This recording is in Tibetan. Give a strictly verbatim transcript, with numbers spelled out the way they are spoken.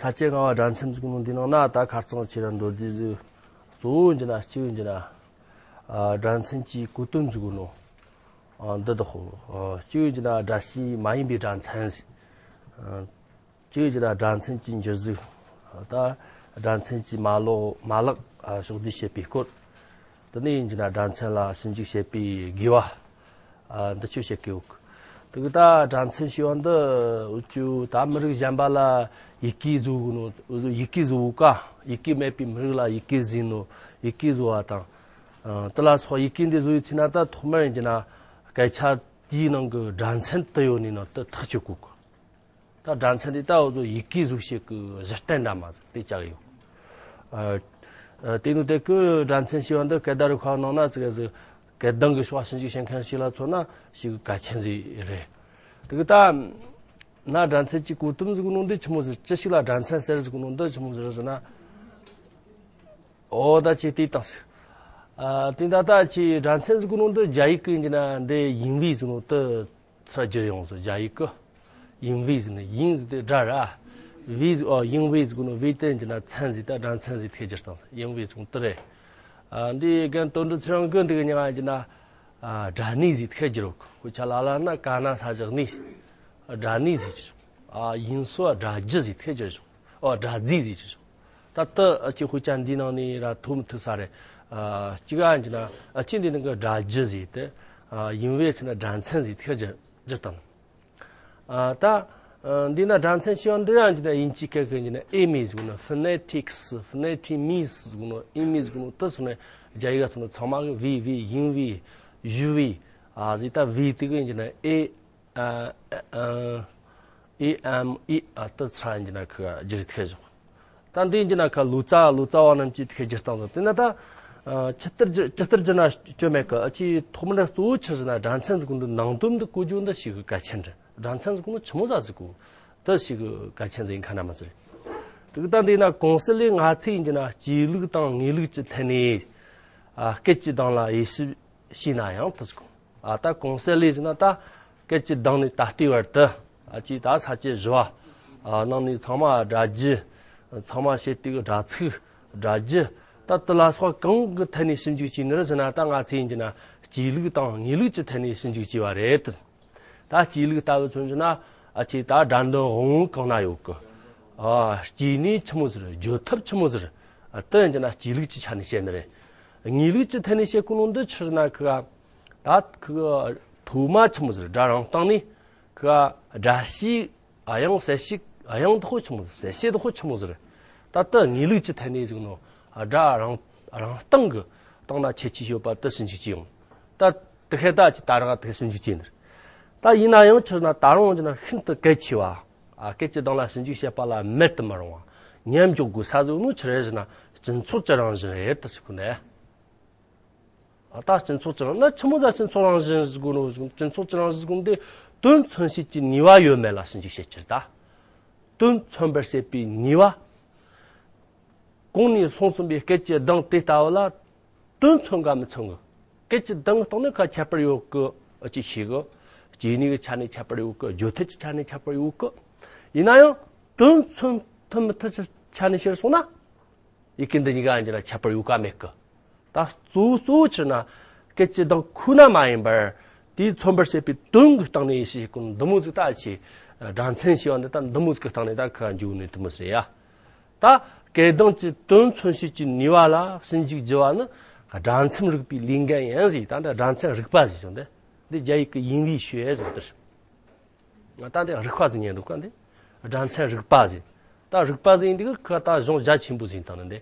ས་བཅད་ལྔ་པ་སྒྲ་མཚན་ཟེར་གོ་ནོ་འདི་ནང་ན་ད་ཁ་རྩང་ཆེ་ར་མདོར་བསྡུས་ཟིག་གཙོ་བོ་ཡིན་གྱི་ན་གཅིག་ཡིན་གྱི་ན། ཨ། སྒྲ་མཚན་གྱི་གོ་དོན་ཟེར་གོ་ནོ། ཨ། འདི་དག་གོ། ཨ། གཅིག་ཡིན་གྱི་ན་སྒྲ་བྱས་མ་ཡིན་པའི་སྒྲ་མཚན་ཟེར། ཨ། གཅིག་ཡིན་གྱི་ན་སྒྲ་མཚན་གྱི་འགྱུར་ཟིག་ད་སྒྲ་མཚན་གྱི་མ་ལོག་མ་ལག་ཨ། ཕྱོགས་བསྡུས་བྱེད་པའི་སྐོར། དེ་ནས་ཡིན་གྱི་ན་སྒྲ་མཚན་ལ་ཞིབ་འཇུག་བྱེད་པའི་དགོས་པ། ཨ། འདི་ཆོ་བཤད་ཀྱི་ཡོད། དེ་གི་ད་སྒྲ་མཚན་ཞེས་པ་འདི་འུ་ཅུ་ད་མི་རིགས་གཞན་པ་ལ་ཡི་གེ་བཟོ་གི་ནོ། ཡི་གེ་བཟོ་ག་ཡི་གེ་མེད་པའི་མི་རིགས་ལ་ཡི་གེ་བཟོས་ནོ། ཡི་གེ་བཟོ་བ་དང་། ཨ། དེ་ལ་སོགས་ཡི་གེ་འདི་བཟོ་ཡི་ཚེ་ན་ད་ཐོག་མར་ཡིན་གྱི་ན་སྐད་ཆ་དེའི་ནང་གི་སྒྲ་མཚན་དུ་ཡོད་ནི་ནང་དུ་ཐག་གཅོད་དགོས་གི། ད་སྒྲ་མཚན་དེ་ད་འུ་ཚོ་ཡི་གེ་བཟོ་བྱེད་ཀྱི་གཞི་རྟེན་འདྲ་མ་ཟིག་དེ་ཆགས་ཡོད། ཨ། ཨ། དེ་ནི་དེ་ཀི་སྒྲ་མཚན་ཞེས་པ་འདི་སྐད་བརྡ་རིག་པ་ནང་ན་ཙི་གེ་ཟིག་སྐད་གདངས་ཀྱི་ཕྱོགས་ཞིབ་འཇུག་བྱེད་མཁན་ཞིག་ལ་མཚོན་ན་ཞེ་གི་གལ་ཆེན་ཟིག་རེད། དེ་གི་ད་ན་སྒྲ་མཚན་གྱི་གོ་དོན་ཟེར་གོ་ནོ་འདི་ཆི་མོ་ཟིག་ཅི་ཞིག་ལ་སྒྲ་མཚན་ཟེར་ཟེར་གོ་ནོ་འདི་ཆི་མོ་ཟིག་རེད་ཟེར་ན། ཨོ་ད་ཅིག་དེ་བཏང་ཟིག་ཨ། དེ་ད་ད་ཅིག་སྒྲ་མཚན་ཟེར་གོ་ནོ་འདི་རྒྱ་ཡིག་གི་ཡིན་གྱི་ན་འདི་ཡིན་པའི་ཟེར་ནོ་དེ་ཚུར་བསྒྱུར་ཡོང་ཟེར། རྒྱ་ཡིག་གི་ཡིན་པའི་ཟེར་ནི་ཡིན་ཟེར་དེ་སྒྲ་ར། པའི་ཟེར། ཨོ། ཡིན་པའི་ཟེར་གོ་ནོ་པའི་དེ་ཡིན་གྱི་ན་མཚན་ཟིག་ད་སྒྲ་མཚན་ཟིག་ཐད་བསྒྱུར་བཏང་ཟིག་ཡིན་པའི་ཟེར་གོ་ནོ་དེ་རེད། ཨ། འདི་རྒན་དོན་གྲུབ་ཚེ་རིང་གི་འདི་གི་མྱིང་ང་ཡིན་གྱི་ན། ཨ། སྒྲ་སྣ་ཟིག་ཐད་བསྒྱུར་ཡོད་གི། ཁོ་ཆ་ལ་ལ་ན་ཀ་ན་ས་བཞག་སྣ། སྒྲ་སྣ་ཟིག་བསྒྱུར། ཨ། ཡིན་སོ་སྒྲ་བསྒྱུར་ཟིག་ཐད་བསྒྱུར་བྱུང་། ཨོ། སྒྲ་རྫས་ཟིག་བསྒྱུར་བྱུང་། ད་ལྟ་ཨ་ཅེ་དཔེ་ཆ་འདིའི་ནང་ནས་ར་ཐོབ་མི་ཐུབ་ས་རེད། ཨ། གཅིག་ཨ་ཡིན་གྱི་ན་ཨ་ཅེ་འདི་ནང་གི་སྒྲ་རྒྱུ་ཟིག་དེ། ཨ། ཡིན་པའི་ཚེ་ན་སྒྲ་མཚན་ཟིག་ཐད་བསྒྱུར་བསྒྱུར་བཏང་། ཨ། ད་ཨ་འདི་ན་སྒྲ་མཚན་ཞེས་པ་འདི་ཡང་གྱི་ན་དབྱིན་ཇིའི་སྐད་ཀྱི་གྱི་ན་ཨེ་མི་ཟེར་གོ་ནོ། ཕོ་ནེ་ཊིག་སི། ཕོ་ནེ་ཊི་མི་སི་ཟེར་གོ་ནོ། ཨེ་མི་ཟེར་གོ་ནོ་དེ་སོང་ནས་རྒྱ་ཡིག་ག་སོང་ན་ཚང་མ་གི་པའི་པའི་ཡིན་པའི་ཞུ་བའི། ཨ། ཟིག་ད་པའི་དེ་གི་གྱི་ན་ཨེ། ཨ། ཨ། ཨེ་ཨེམ་ཨེ། ཨ། དེ་ཚུར་ཡིན་གྱི་ན་ཁི་བསྒྱུར་ཐད་བཞག་ད་འདི་ཡིན་གྱི་ན་ཁ་ལོ་ཙཱ་ལོ་ཙཱ་བ་རྣམས་ཀྱིས་ཐད་བསྒྱུར་བཏང་ཟིག་དེ་ན་ད་ཨ་ཇི་ལྟར་བསྒྱུར་ཇི་ལྟར་བསྒྱུར་ན་སྐྱོན་མེད་གི། ཨ་ཅེ་ཐོག་མར་གཙོ་བོ་ཆི་ཟེར་ན་སྒྲ་མཚན་ཟེར་གོ་ནོ་འདི་ནང་དོན་འདི་གོ་རྒྱུ་འདི་ཞེ་གི་གལ་ཆེན་རེད། སྒྲ་མཚན་ཟེར་གོ་ནོ་ཆི་མོ་ཟིག་ཟེར་གོ་དེ་ཞེ་གི་གལ་ཆེན་ཟིག་ཡིན་ཁ་ན་མ་ཟེར། དེ་གི་ད་འདི་ན་གོང་གསལ་ལས་ང་ཚོས་ཡིན་གྱི་ན་སྐྱེས་ལུགས་དང་དངོས་ལུགས་ཀྱི་ཐད་ནས། ཨ། སྐད་ཀྱི་གདངས་ལ་དབྱེ་ཞིབ་བྱས་ན་ཡང་དེ་ཟེར་གོ་ཨ། ད་གོང་གསལ་ལས་ཟེར་ན་ད་སྐད་ཀྱི་གདངས་ནས་ད་ལྟའི་བར་དུ། ཨ་ཅེ་ད་ས་བཅད་བཞི་པ། ཨ། ནང་ནས་ཚང་མ་སྒྲ་རྒྱུ། ཚང་མ་བྱེད་དུས་སྒྲ་ཚིག་སྒྲ་རྒྱུ། ད་དེ་ལ་སོགས་གང་གི་ཐད་ནས་ཞིབ་འཇུག་བྱས་ནི་རེད་ཟེར་ན་ད་ང་ཚོས་ཡིན་གྱི་ན་སྐྱེས་ལུགས་དང་དངོས་ལུགས་ཀྱི་ཐད་ནས་ཞིབ་འཇུག་བྱས་པ་རེད། ད་སྐྱེས་ལུགས་ལྟ་བུ་མཚོན་རྒྱུ་ན། ཨ་ཅེ་ད་སྒྲ་འདོན་དབང་པོ་གང་ན་ཡོད་གི། ཨ། སྐྱེས་ནས་ཆི་མོ་ཟིག་རེད། བརྗོད་ཐབས་ཆི་མོ་ཟིག་རེད། ཨ། དེ་ཡིན་གྱི་ན་སྐྱེས་ལུགས་ཀྱི་ཆ་ནས་བཤད་ནི་རེད། དངོས་ལུགས་ཀྱི་ཐད་ནས་བཤད་གོ་ནོ་འདི་ཆི་ཟེར་ན་ཁི་ག་ད་ཁི་ག་ཐོག་མ་ཆི་མོ་ཟིག་རེད། སྒྲ་རང་སྟེང་ནས་ཁི་ག་སྒྲ་བྱས། ཨ། དབྱངས་གསལ་བྱེད། ཨ། དབྱངས་དེ་ཁོ་ཆི་མོ་ཟིག་གསལ་བྱེད་དེ་ཁོ་ཆི་མོ་ཟིག་རེད། ད་དེ་དངོས་ལུགས་ཀྱི་ཐད་ནས་ཟེར་གོ་ནོ། ཨ། སྒྲ་རང་རང་སྟེང་གི་སྟེང་ན་ཁྱད་ཆོས་ཡོད་པ་དེ་ཞིབ་འཇུག་བྱས་ཡོང་། ད་དེ་ཁེ་ད་ཅི་ད་རག་དེ་ཞིབ་འཇུག་བྱས་ནི་རེད། ད་ཡིན་ན་ཡང་ཆི་ཟེར་ན་ད་རུང་ཡིན་ན་ཤིན་ཏུ་གལ་ཆེ་བ། ཨ། སྐད་ཀྱི་གདངས་ལ་ཞིབ་འཇུག་བྱེད་པ་ལ་མེད་དུ་མི་རུང་བ། ཉམས་འཇོག་དགོས་ས་ཟིག་ནི་ཆི་རེད་ཟེར་ན་སྤྱི་ཚོགས་ཀྱི་རང་བཞིན་རེད་དེ་ཟེར་གོ་ནས། ཨ། ད་སྤྱི་ཚོགས་ཀྱི་རང་ན་ཆི་མོ་ཟིག་སྤྱི་ཚོགས་རང་བཞིན་ཟེར་གོ་ནོ། སྤྱི་ཚོགས་ཀྱི་རང་བཞིན་ཟེར་གོ་ནོ་དེ་དོན་མཚོན་བྱེད་ཀྱི་ནུས་པ་ཡོད་མེད་ལ་ཞིབ་འཇུག་བྱེད་ཀྱི་རེད་ད། དོན་མཚོན་པར་བྱེད་པའི་ནུས་པ། གོང་ནས་གསུངས་ཟིན་པའི་སྐད་ཀྱི་གདངས་དེ་ལྟ་བུ་ལ་དོན་མཚོན་ག་མི་མཚོན་གི། སྐད་ཀྱི་གདངས་སྟེང་ནས་ཁ་ཁྱད་པར་ཡོད་གི། ཨ་ཅེ་ཤེས་གི། སྐྱེས་ནས་གི་ཆ་ནས་ཁྱད་པར་ཡོད་གི། བརྗོད་ཐད་ཀྱི་ཆ་ནས་ཁྱད་པར་ཡོད་གི། ཡིན་ན་ཡང་དོན་མཚོན་ཐུབ་མི་ཐུབ་ཀྱི་ཆ་ནས་བཤད་སོང་ན། ཡི་གེ་འདི་གཉིས་ཀ་ཡིན་གྱི་ན་ཁྱད་པར་ཡོད་ག་མེད་གི། ད་གཙོ་བོ་གཙོ་བོ་ཆི་ཟེར་ན་སྐད་ཀྱི་གདངས་ཁོ་ན་མ་ཡིན་པར་དེའི་མཚོན་པར་བྱེད་པའི་དོན་གྱི་སྟེང་ནས་ཡེ་ཤེས་ཀུན་འདི་མོ་ཟིག་ད་ཆེ། སྒྲ་མཚན་ཞེས་པ་འདི་ད་འདི་མོ་ཟིག་གི་སྟེང་ནས་ད་ཁ་འཇུག་ནས་དུ་མོ་ཟེར་ཡ། ད་སྐད་གདངས་ཀྱི་དོན་མཚོན་བྱེད་ཀྱི་ནུས་པ་ལ་ཞིབ་འཇུག་བགྱི་བ་ནི་སྒྲ་མཚན་རིག་པའི་ལས་འགན་ཡིན་ཟེར། ད་འདི་སྒྲ་མཚན་རིག་པ་ཟེར་བྱུང་སྟེ། འདི་རྒྱ་ཡིག་གི་ཡིན་པའི་ཞུ་ཟེར་དེ། ད་འདི་རིག་པ་ཟེར་ཉན་འདུག་ག་འདི། སྒྲ་མཚན་རིག་པ་ཟེར། ད་རིག་པ་ཟེར་འདི་གི་ཁ་ད་གཞུང་རྒྱ་ཆེན་པོ་ཟེར་དང་ནི་འདི།